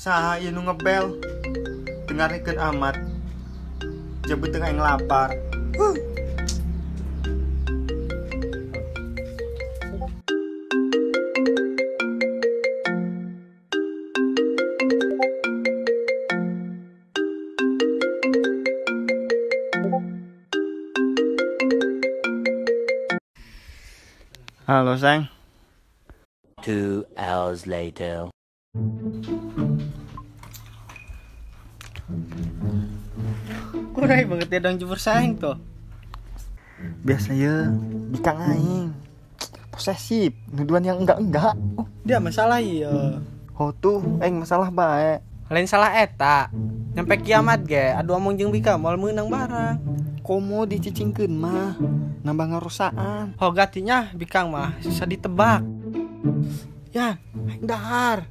Saha ieu nu ngebel? Dengarkeun amat. Jebeuteung aing lapar. Halo, sayang. 2 hours later. Kurang banget ya dong jemput sayang tuh. Biasa ya, bikang aing. Posesif, nuduhan yang enggak-enggak. Oh, dia masalah iya. Oh tuh, aing masalah bae. Lain salah eta. Nyampe kiamat ge, adu omong jeung bika moal meunang barang. Komo dicicingkeun mah, nambah ngarosaan. Oh gatinya bikang mah susah ditebak. Ya, aing dahar.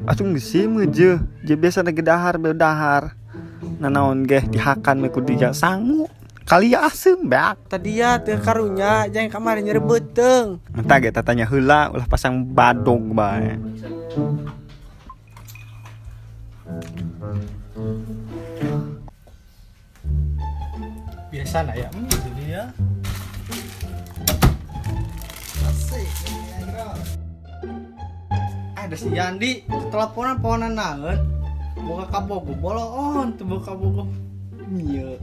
Atuh geus sih meujeuh, je biasa ge dahar be dahar. Nanaon geh dihakan me ku dia sangu. Kali ya asem beak. Tadi ya teu karunya jangan kamari nyeri beuteung. Entah ge tatanya heula ulah pasang badog bae. Biasa na ya, jadi ya. Asik. Ada si Yandi teleponan pohonan naon. Boga kabogo boloon teu boga kabogo. Ieu.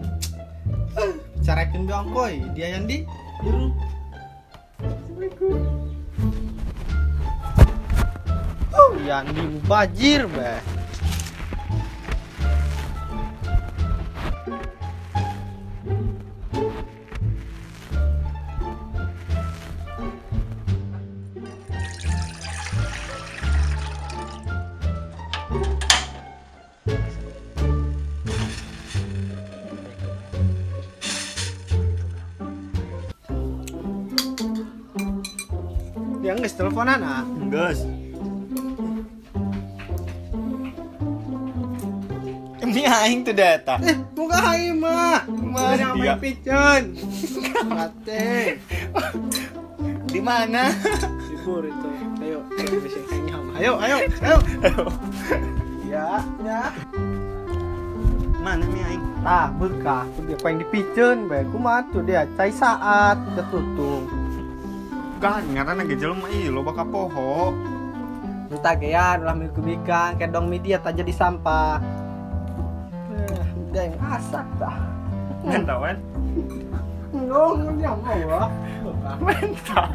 Carakeun bangkoy dia Yandi. Juru. Assalamualaikum. Oh, Yandi mubajir beh. Yang geus teleponan ah? Geus. Ini aing teu data. Buka aing mah. Mah dia piceun. Mate. Di mana? Sibur itu. Ayo, ayo, ayo, ayo. Ya, ya. Mana mi aing? Tah, buka. Tuh dia paling dipiceun bae. Kumaha tuh dia cai saat ketutung. Kan ngaranna ge jelema ieu loba kapoho. Entah gean ulah miku-mikan kedong media tak jadi sampah. Udah yang asak tah. Menta wen. Ngomong yang mau. Menta.